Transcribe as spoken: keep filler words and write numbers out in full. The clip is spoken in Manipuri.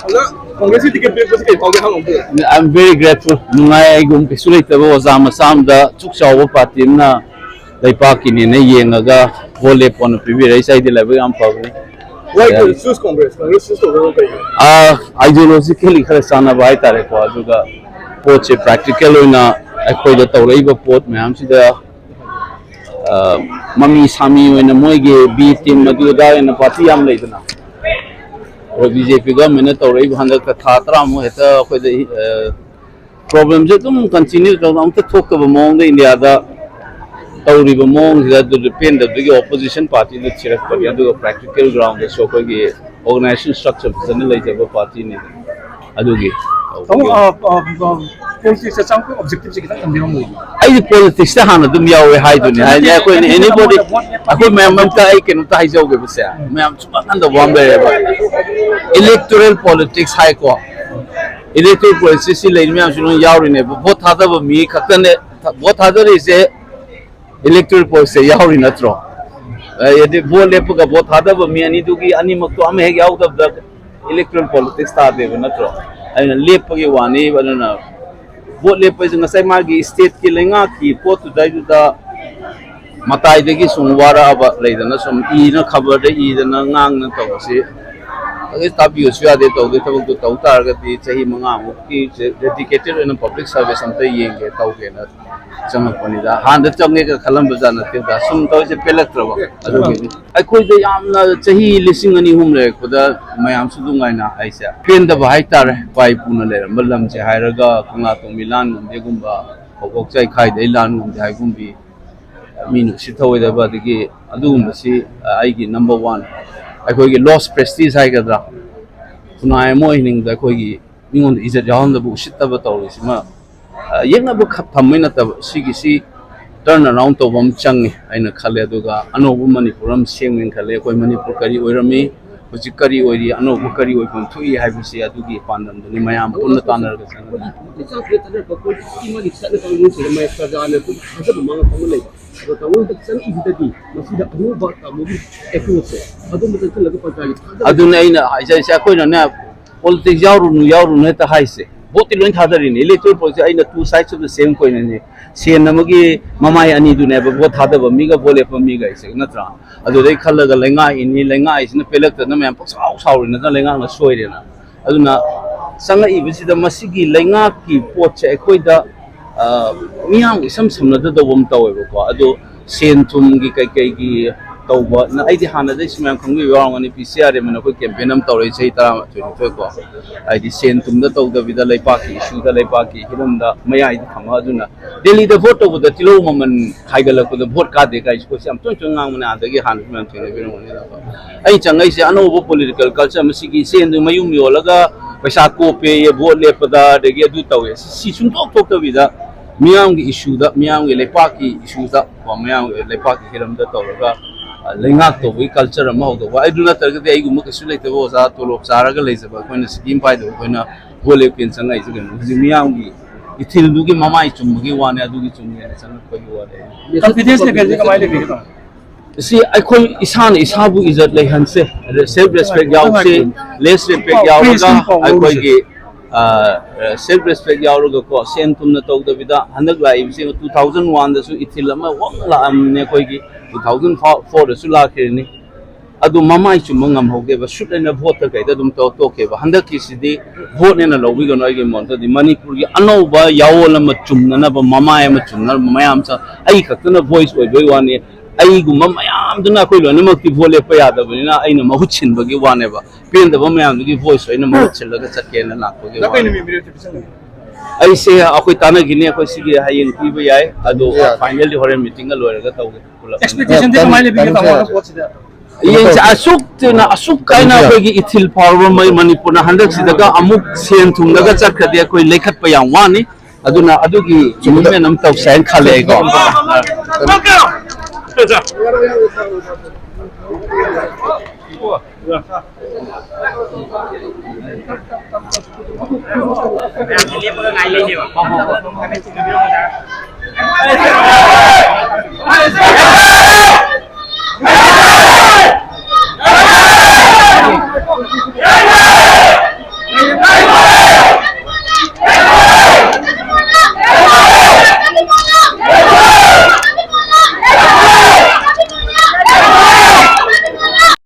ꯑꯣꯖꯥ, ꯀꯣꯡꯒ꯭ꯔꯦꯁꯀꯤ ꯇꯤꯀꯦꯠ ꯄꯤꯔꯛꯄꯁꯤ ꯀꯩ ꯐꯥꯎꯒꯦ ꯍꯪꯉꯝꯒꯦ? I'm very grateful. ꯅꯨꯡꯉꯥꯏ꯫ ꯑꯩꯒꯨꯝ ꯀꯩꯁꯨ ꯂꯩꯇꯕ ꯑꯣꯖꯥ ꯃꯆꯥ ꯑꯃꯗ ꯆꯨꯛ ꯆꯥꯎꯕ ꯄꯥꯔꯇꯤ ꯑꯃꯅ ꯂꯩꯄꯥꯛꯀꯤꯅꯦꯅ ꯌꯦꯡꯉꯒ ꯚꯣꯠ ꯂꯦꯞꯄꯣꯅ ꯄꯤꯕꯤꯔꯛꯏꯁꯦ꯫ ꯑꯩꯗꯤ ꯂꯥꯏꯕꯛ ꯌꯥꯝ ꯐꯕꯅꯤ꯫ Why you choose Congress? Congress choose ꯇꯧꯕ ꯀꯩꯒꯤꯅꯣ? ꯑꯥꯏꯗꯤꯌꯣꯂꯣꯖꯤꯀꯦꯂꯤ ꯈꯔ ꯆꯥꯟꯅꯕ ꯍꯥꯏꯇꯥꯔꯦꯀꯣ꯫ ꯑꯗꯨꯒ ꯄꯣꯠꯁꯦ ꯄ꯭ꯔꯦꯛꯇꯤꯀꯦꯜ ꯑꯣꯏꯅ ꯑꯩꯈꯣꯏꯗ ꯇꯧꯔꯛꯏꯕ ꯄꯣꯠ ꯃꯌꯥꯝꯁꯤꯗ ꯃꯃꯤ ꯁꯥꯃꯤ ꯑꯣꯏꯅ ꯃꯣꯏꯒꯤ ꯕꯤ ꯇꯤꯝ ꯑꯗꯨ ꯑꯗꯥ ꯑꯣꯏꯅ ꯄꯥꯔꯇꯤ ꯌꯥꯝ ꯂꯩꯗꯅ, ꯑꯗꯣ ꯕꯤ ꯖꯦ ꯄꯤ ꯒꯚꯔꯟꯃꯦꯟꯅ ꯇꯧꯔꯛꯏꯕ ꯍꯟꯗꯛꯇ ꯊꯥ ꯇꯔꯥꯃꯨꯛ ꯍꯦꯛꯇ ꯑꯩꯈꯣꯏꯗ ꯄ꯭ꯔꯣꯕ꯭ꯂꯦꯝꯁꯦ ꯑꯗꯨꯝ ꯀꯟꯇꯤꯅ꯭ꯌꯨ ꯇꯧꯅ ꯑꯝꯇ ꯊꯣꯛꯇꯕ ꯃꯑꯣꯡꯗ ꯏꯟꯗꯤꯌꯥꯗ ꯇꯧꯔꯤꯕ ꯃꯑꯣꯡꯁꯤꯗ ꯑꯗꯨ ꯄꯦꯟꯗꯕꯗꯒꯤ ꯑꯣꯄꯣꯖꯤꯁꯟ ꯄꯥꯔꯇꯤꯗ ꯊꯤꯔꯛꯄꯅꯤ꯫ ꯑꯗꯨꯒ ꯄ꯭ꯔꯦꯛꯇꯤꯀꯦꯜ ꯒ꯭ꯔꯥꯎꯟꯗꯁꯨ ꯑꯩꯈꯣꯏꯒꯤ ꯑꯣꯔꯒꯅꯥꯏꯖꯦꯁꯟ ꯁ꯭ꯇ꯭ꯔꯛꯆꯔ ꯐꯖꯅ ꯂꯩꯖꯕ ꯄꯥꯔꯇꯤꯅꯤ꯫ ꯑꯗꯨꯒꯤ ꯄꯣꯂꯤꯇꯤꯛꯁꯇ ꯆꯪꯉꯛꯄꯒꯤ ꯑꯣꯕꯖꯦꯛꯇꯤꯞꯁꯦ ꯈꯤꯇꯪ ꯊꯝꯕꯤꯔꯝꯃꯨ꯫ ꯑꯩꯗꯤ ꯄꯣꯂꯤꯇꯤꯛꯁꯇ ꯍꯥꯟꯅ ꯑꯗꯨꯝ ꯌꯥꯎꯋꯦ ꯍꯥꯏꯗꯨꯅꯤ꯫ ꯍꯥꯏꯗꯤ ꯑꯩꯈꯣꯏꯅ ꯑꯦꯅꯤꯕꯣꯗꯤ, ꯑꯩꯈꯣꯏ ꯃꯌꯥꯝ ꯑꯝꯇ ꯑꯩ ꯀꯩꯅꯣꯝꯇ ꯍꯥꯏꯖꯍꯧꯒꯦꯕꯁꯦ, ꯃꯌꯥꯝ ꯁꯨꯡꯈꯟ ꯈꯟꯗꯕ ꯑꯃ ꯂꯩꯔꯦꯕ꯫ ꯏꯂꯦꯛꯇꯣꯔꯦꯜ ꯄꯣꯂꯤꯇꯤꯛꯁ ꯍꯥꯏꯀꯣ, ꯏꯂꯦꯛꯇꯣꯔꯦꯜ ꯄꯣꯂꯤꯇꯤꯛꯁꯁꯤ ꯂꯩꯔꯤ ꯃꯌꯥꯝꯁꯤ ꯂꯣꯏ ꯌꯥꯎꯔꯤꯅꯦꯕ꯫ ꯚꯣꯠ ꯊꯥꯗꯕ ꯃꯤ ꯈꯛꯇꯅꯦ꯫ ꯚꯣꯠ ꯊꯥꯗꯔꯤꯁꯦ ꯏꯂꯦꯛꯇꯣꯔꯦꯜ ꯄꯣꯂꯤꯇꯤꯛꯁꯇ ꯌꯥꯎꯔꯤ ꯅꯠꯇ꯭ꯔꯣ? ꯍꯥꯏꯗꯤ ꯚꯣꯠ ꯂꯦꯞꯄꯒ ꯚꯣꯠ ꯊꯥꯗꯕ ꯃꯤ ꯑꯅꯤꯗꯨꯒꯤ ꯑꯅꯤꯃꯛꯇꯣ ꯑꯃ ꯍꯦꯛ ꯌꯥꯎꯗꯕꯗ ꯏꯂꯦꯛꯇꯣꯔꯦꯜ ꯄꯣꯂꯤꯇꯤꯛꯁ ꯇꯥꯗꯦꯕ ꯅꯠꯇ꯭ꯔꯣ? ꯑꯗꯨꯅ ꯂꯦꯞꯄꯒꯤ ꯋꯥꯅꯤ꯫ ꯑꯗꯨꯅ ꯚꯣꯠ ꯂꯦꯞꯄꯁꯦ ꯉꯁꯥꯏ ꯃꯥꯒꯤ ꯁ꯭ꯇꯦꯠꯀꯤ ꯂꯩꯉꯥꯛꯀꯤ ꯄꯣꯠꯇꯨꯗꯩꯗꯨꯗ ꯃꯇꯥꯏꯗꯒꯤ ꯁꯨꯝ ꯋꯥꯔꯛꯑꯕ ꯂꯩꯗꯅ, ꯁꯨꯝ ꯏꯅ ꯈꯕꯔꯗ ꯏꯗꯅ ꯉꯥꯡꯅ ꯇꯧꯕꯁꯤ ꯑꯗꯩ ꯇꯥꯕꯤꯕꯁꯨ ꯌꯥꯗꯦ꯫ ꯇꯧꯗꯦ ꯊꯕꯛꯇꯣ ꯇꯧ ꯇꯥꯔꯒꯗꯤ ꯆꯍꯤ ꯃꯉꯥꯃꯨꯛꯀꯤ ꯗꯦꯗꯤꯀꯦꯇꯦꯠ ꯑꯣꯏꯅ ꯄꯕ꯭ꯂꯤꯛ ꯁꯥꯔꯚꯤꯁ ꯑꯝꯇ ꯌꯦꯡꯒꯦ ꯇꯧꯒꯦꯅ ꯆꯪꯉꯛꯄꯅꯤꯗ꯫ ꯍꯥꯟꯅ ꯆꯪꯉꯦꯒ ꯈꯜꯂꯝꯕ ꯖꯥꯠ ꯅꯠꯇꯦꯗ, ꯁꯨꯝ ꯇꯧꯔꯤꯁꯦ ꯄꯦꯜꯂꯛꯇ꯭ꯔꯕ ꯑꯗꯨꯒꯤꯅꯤ꯫ ꯑꯩꯈꯣꯏꯗ ꯌꯥꯝꯅ ꯆꯍꯤ ꯂꯤꯁꯤꯡ ꯑꯅꯤ ꯑꯍꯨꯝ ꯂꯩꯔꯛꯄꯗ ꯃꯌꯥꯝꯁꯨ ꯑꯗꯨꯝ ꯉꯥꯏꯅ ꯍꯥꯏꯁꯦ ꯄꯦꯟꯗꯕ ꯍꯥꯏꯇꯥꯔꯦ꯫ ꯏꯄꯥ ꯏꯄꯨꯅ ꯂꯩꯔꯝꯕ ꯂꯝꯁꯦ ꯍꯥꯏꯔꯒ ꯀꯪꯂꯥꯇꯣꯡꯕꯤ ꯂꯥꯟ ꯉꯝꯗꯦꯒꯨꯝꯕ, ꯐꯧꯕꯣꯛ ꯆꯥꯏꯈꯥꯏꯗꯩ ꯂꯥꯟ ꯉꯝꯗꯦ ꯍꯥꯏꯒꯨꯝꯕꯤ, ꯃꯤꯅ ꯎꯁꯤꯠ ꯊꯧꯑꯣꯏꯗꯕ, ꯑꯗꯒꯤ ꯑꯗꯨꯒꯨꯝꯕꯁꯤ ꯑꯩꯒꯤ ꯅꯝꯕꯔ ꯋꯥꯟ꯫ ꯑꯩꯈꯣꯏꯒꯤ ꯂꯣꯁ ꯄ꯭ꯔꯦꯁꯇꯤꯖ ꯍꯥꯏꯒꯗ꯭ꯔꯥ, ꯈꯨꯟꯅꯥꯏ ꯑꯃ ꯑꯣꯏꯍꯟꯅꯤꯡꯕꯗ ꯑꯩꯈꯣꯏꯒꯤ ꯃꯤꯉꯣꯟꯗ ꯏꯖꯠ ꯌꯥꯎꯍꯟꯗꯕ, ꯎꯁꯤꯠꯇꯕ ꯇꯧꯔꯤꯁꯤꯃ ꯌꯦꯛꯅꯕ ꯈꯛ ꯊꯝꯕꯩ ꯅꯠꯇꯕ, ꯁꯤꯒꯤꯁꯤ ꯇꯔꯟ ꯑꯔꯥꯎꯟ ꯇꯧꯕ ꯑꯃ ꯆꯪꯉꯤ ꯍꯥꯏꯅ ꯈꯜꯂꯦ꯫ ꯑꯗꯨꯒ ꯑꯅꯧꯕ ꯃꯅꯤꯄꯨꯔ ꯑꯃ ꯁꯦꯝꯒꯦꯅ ꯈꯜꯂꯦ꯫ ꯑꯩꯈꯣꯏ ꯃꯅꯤꯄꯨꯔ ꯀꯔꯤ ꯑꯣꯏꯔꯝꯃꯤ, ꯍꯧꯖꯤꯛ ꯀꯔꯤ ꯑꯣꯏꯔꯤ, ꯑꯅꯧꯕ ꯀꯔꯤ ꯑꯣꯏꯐꯝ ꯊꯣꯛꯏ ꯍꯥꯏꯕꯁꯤ ꯑꯗꯨꯒꯤ ꯄꯥꯟꯗꯝꯗꯨꯅꯤ꯫ ꯃꯌꯥꯝ ꯄꯨꯟꯅ ꯇꯥꯟꯅꯔꯒ ꯆꯪꯒꯗꯕꯅꯤ꯫ ꯑꯗꯨꯅ ꯑꯩꯅ ꯍꯥꯏꯖꯔꯤꯁꯦ, ꯑꯩꯈꯣꯏꯅꯅꯦ ꯄꯣꯂꯤꯇꯤꯛꯁ ꯌꯥꯎꯔꯨꯅꯨ, ꯌꯥꯎꯔꯨꯅꯨ ꯍꯦꯛꯇ ꯍꯥꯏꯁꯦ꯫ ꯚꯣꯠꯇꯤ ꯂꯣꯏ ꯊꯥꯗꯔꯤꯅꯦ꯫ ꯏꯂꯦꯛꯇꯣꯔꯦꯜ ꯄꯣꯂꯤꯇꯤꯛꯁ ꯑꯩꯅ two sides of the same coin ꯅꯦ꯫ ꯁꯦꯟ ꯑꯃꯒꯤ ꯃꯃꯥꯏ ꯑꯅꯤꯗꯨꯅꯦꯕ, ꯚꯣꯠ ꯊꯥꯗꯕ ꯃꯤꯒ ꯚꯣꯠ ꯂꯦꯞꯄ ꯃꯤꯒ ꯍꯥꯏꯁꯦ, ꯅꯠꯇ꯭ꯔꯥ? ꯑꯗꯨꯗꯩ ꯈꯜꯂꯒ ꯂꯩꯉꯥꯛ ꯏꯅꯤ, ꯂꯩꯉꯥꯛ ꯍꯥꯏꯁꯤꯅ ꯄꯦꯜꯂꯛꯇꯗꯅ ꯃꯌꯥꯝ ꯄꯪꯁꯥꯎ ꯁꯥꯎꯔꯤ, ꯅꯠꯇ꯭ꯔꯥ? ꯂꯩꯉꯥꯛꯅ ꯁꯣꯏꯔꯦꯅ꯫ ꯑꯗꯨꯅ ꯆꯪꯉꯛꯏꯕꯁꯤꯗ ꯃꯁꯤꯒꯤ ꯂꯩꯉꯥꯛꯀꯤ ꯄꯣꯠꯁꯦ ꯑꯩꯈꯣꯏꯗ, ꯑ, ꯃꯤꯌꯥꯝꯒ ꯏꯁꯝ ꯁꯝꯅꯗꯗꯧꯕ ꯑꯃ ꯇꯧꯋꯦꯕꯀꯣ꯫ ꯑꯗꯣ ꯁꯦꯟ ꯊꯨꯝꯒꯤ ꯀꯩꯀꯩꯒꯤ ꯇꯧꯕ, ꯅ-, ꯑꯩꯗꯤ ꯍꯥꯟꯅꯗꯩ ꯁꯤ ꯃꯌꯥꯝ ꯈꯪꯕꯤꯕ ꯌꯥꯎꯔꯝꯒꯅꯤ, ꯄꯤ ꯁꯤ ꯑꯥꯔ ꯑꯦꯝ ꯑꯅ ꯑꯩꯈꯣꯏ ꯀꯦꯝꯄꯦꯟ ꯑꯃ ꯇꯧꯔꯛꯏ ꯆꯍꯤ ꯇꯔꯥꯃꯥꯊꯣꯏ ꯅꯤꯊꯣꯏ ꯀꯣ꯫ ꯍꯥꯏꯗꯤ ꯁꯦꯟ ꯊꯨꯝꯗ ꯇꯧꯗꯕꯤꯗ ꯂꯩꯄꯥꯛꯀꯤ ꯏꯁꯨꯗ, ꯂꯩꯄꯥꯛꯀꯤ ꯍꯤꯔꯝꯗ ꯃꯌꯥꯏꯗ ꯊꯝꯃ, ꯑꯗꯨꯅ ꯗꯦꯜꯂꯤꯗ ꯚꯣꯠ ꯇꯧꯕꯗ ꯇꯤꯜꯍꯧ ꯃꯃꯜ ꯍꯥꯏꯒꯠꯂꯛꯄꯗ ꯚꯣꯠ ꯀꯥꯗꯦ ꯀꯥꯏꯁꯦ ꯑꯩꯈꯣꯏꯁꯦ ꯌꯥꯝ ꯇꯣꯏ ꯇꯣꯏꯅ ꯉꯥꯡꯕꯅꯦ ꯑꯥꯗꯒꯤ, ꯍꯥꯟꯅꯁꯨ ꯃꯌꯥꯝ ꯊꯦꯡꯅꯕꯤꯔꯝꯒꯅꯤ꯫ ꯑꯗꯣ ꯑꯩ ꯆꯪꯉꯛꯏꯁꯦ ꯑꯅꯧꯕ ꯄꯣꯂꯤꯇꯤꯀꯦꯜ ꯀꯜꯆꯔ ꯑꯃ, ꯁꯤꯒꯤ ꯁꯦꯟꯗꯨ ꯃꯌꯨꯝ ꯌꯣꯜꯂꯒ ꯄꯩꯁꯥ ꯀꯣꯞꯄꯦꯌꯦ, ꯚꯣꯠ ꯂꯦꯞꯄꯗ, ꯑꯗꯒꯤ ꯑꯗꯨ ꯇꯧꯋꯦ, ꯁꯤ ꯁꯨꯡꯊꯣꯛ ꯊꯣꯛꯇꯕꯤꯗ ꯃꯤꯌꯥꯝꯒꯤ ꯏꯁꯨꯗ, ꯃꯤꯌꯥꯝꯒꯤ ꯂꯩꯄꯥꯛꯀꯤ ꯏꯁꯨꯗ ꯀꯣ, ꯃꯤꯌꯥꯝꯒꯤ ꯂꯩꯄꯥꯛꯀꯤ ꯍꯤꯔꯝꯗ ꯇꯧꯔꯒ, ꯑ, ꯂꯩꯉꯥꯛ ꯇꯧꯕꯒꯤ ꯀꯜꯆꯔ ꯑꯃ ꯍꯧꯗꯧꯕ꯫ ꯑꯗꯨ ꯅꯠꯇ꯭ꯔꯒꯗꯤ ꯑꯩꯒꯨꯝꯕ ꯀꯩꯁꯨ ꯂꯩꯇꯕ ꯑꯣꯖꯥ ꯇꯣꯂꯣꯞ ꯆꯥꯔꯒ ꯂꯩꯖꯕ ꯑꯩꯈꯣꯏꯅ, ꯁꯤꯀꯤꯝ ꯄꯥꯏꯗꯕ ꯑꯩꯈꯣꯏꯅ ꯚꯣꯠ ꯂꯦꯞꯀꯦꯅ ꯆꯪꯉꯛꯏꯁꯦ ꯀꯩꯅꯣ? ꯍꯧꯖꯤꯛ ꯃꯤꯌꯥꯝꯒꯤ ꯏꯊꯤꯜꯗꯨꯒꯤ ꯃꯃꯥꯏ ꯆꯨꯝꯕꯒꯤ ꯋꯥꯅꯦ, ꯑꯗꯨꯒꯤ ꯆꯨꯝꯃꯦꯅ ꯆꯪꯉꯛꯄꯒꯤ ꯋꯥꯅꯦ꯫ ꯀꯟꯐꯤꯗꯦꯟꯁ ꯂꯦꯚꯦꯜꯁꯦ ꯀꯃꯥꯏꯅ ꯂꯩꯕꯤꯒꯦ? ꯁꯤ ꯑꯩꯈꯣꯏ ꯏꯁꯥꯅ ꯏꯁꯥꯕꯨ ꯏꯖꯠ ꯂꯩꯍꯟꯁꯦ, ꯁꯦꯜꯐ ꯔꯦꯁꯄꯦꯛ ꯌꯥꯎꯁꯦ, ꯂꯦꯁ ꯔꯦꯁꯄꯦꯛ ꯌꯥꯎꯔꯒ ꯑꯩꯈꯣꯏꯒꯤ, ꯑ, ꯁꯦꯜꯐ ꯔꯦꯁꯄꯦꯛ ꯌꯥꯎꯔꯒꯀꯣ, ꯁꯦꯟ ꯊꯨꯝꯅ ꯇꯧꯗꯕꯤꯗ ꯍꯟꯗꯛ ꯂꯥꯛꯏꯕꯁꯤ two thousand one ꯗꯁꯨ ꯏꯊꯤꯜ ꯑꯃ ꯋꯥꯡꯅ ꯂꯥꯛꯑꯝꯅꯦ ꯑꯩꯈꯣꯏꯒꯤ, two thousand four ꯗꯁꯨ ꯂꯥꯛꯈꯤꯕꯅꯤ꯫ ꯑꯗꯨ ꯃꯃꯥꯏ ꯆꯨꯝꯕ ꯉꯝꯍꯧꯗꯦꯕ, ꯁꯨꯠ ꯑꯅ ꯚꯣꯠꯇ ꯀꯩꯗ ꯑꯗꯨꯝ ꯇꯧ ꯇꯣꯛꯈꯤꯕ꯫ ꯍꯟꯗꯛꯀꯤꯁꯤꯗꯤ ꯚꯣꯠꯅꯦꯅ ꯂꯧꯕꯤꯒꯅꯨ ꯑꯩꯒꯤ ꯃꯣꯠꯇꯗꯤ꯫ ꯃꯅꯤꯄꯨꯔꯒꯤ ꯑꯅꯧꯕ ꯌꯥꯑꯣꯜ ꯑꯃ ꯆꯨꯝꯅꯅꯕ, ꯃꯃꯥꯏ ꯑꯃ ꯆꯨꯝꯅꯅꯕ ꯃꯌꯥꯝ ꯆꯪ-, ꯑꯩ ꯈꯛꯇꯅ ꯚꯣꯏꯁ ꯑꯣꯏꯕꯩ ꯋꯥꯅꯤ꯫ ꯑꯩꯒꯨꯝꯕ ꯃꯌꯥꯝꯗꯨꯅ ꯑꯩꯈꯣꯏ ꯂꯣꯏꯅꯃꯛꯇꯤ ꯚꯣꯠ ꯂꯦꯞꯄ ꯌꯥꯗꯕꯅꯤꯅ ꯑꯩꯅ ꯃꯍꯨꯠ ꯁꯤꯟꯕꯒꯤ ꯋꯥꯅꯦꯕ꯫ ꯄꯦꯟꯗꯕ ꯃꯌꯥꯝꯗꯨꯒꯤ ꯚꯣꯏꯁ ꯑꯩꯅ ꯃꯍꯨꯠ ꯁꯤꯜꯂꯒ ꯆꯠꯀꯦꯅ ꯂꯥꯛꯄꯒꯤ ꯋꯥꯅꯤ꯫ ꯑꯩꯁꯦ ꯑꯩꯈꯣꯏ ꯇꯥꯟꯅꯈꯤꯅꯤ, ꯑꯩꯈꯣꯏ ꯁꯤꯒꯤ ꯍꯌꯦꯡ ꯄꯤꯕ ꯌꯥꯏ, ꯑꯗꯣ ꯐꯥꯏꯅꯦꯜꯗꯤ ꯍꯣꯔꯦꯟ ꯃꯤꯇꯤꯡꯒ ꯂꯣꯏꯔꯒ ꯇꯧꯒꯦ ꯄꯨꯂꯞ꯫ ꯑꯦꯛꯁꯄꯦꯛꯇꯦꯁꯟꯗꯤ ꯀꯃꯥꯏꯅ ꯂꯩꯕꯤꯒꯦ, ꯇꯥꯃꯣ, ꯍꯟꯗꯛ ꯄꯣꯠꯁꯤꯗ? ꯌꯦꯡꯁꯦ, ꯑꯁꯨꯛ ꯊꯤꯅ, ꯑꯁꯨꯛ ꯀꯥꯏꯅ ꯑꯩꯈꯣꯏꯒꯤ ꯏꯊꯤꯜ ꯐꯥꯎꯔꯕ ꯃꯩ ꯃꯅꯤꯄꯨꯔꯅ ꯍꯟꯗꯛꯁꯤꯗꯒ ꯑꯃꯨꯛ ꯁꯦꯟ ꯊꯨꯝꯗꯒ ꯆꯠꯈ꯭ꯔꯗꯤ ꯑꯩꯈꯣꯏ ꯂꯩꯈꯠꯄ ꯌꯥꯝ ꯋꯥꯅꯤ꯫ ꯑꯗꯨꯅ ꯑꯗꯨꯒꯤ ꯃꯨꯚꯃꯦꯟ ꯑꯃ ꯇꯧꯁꯦ ꯍꯥꯏꯅ ꯈꯜꯂꯦ ꯑꯩꯀꯣ꯫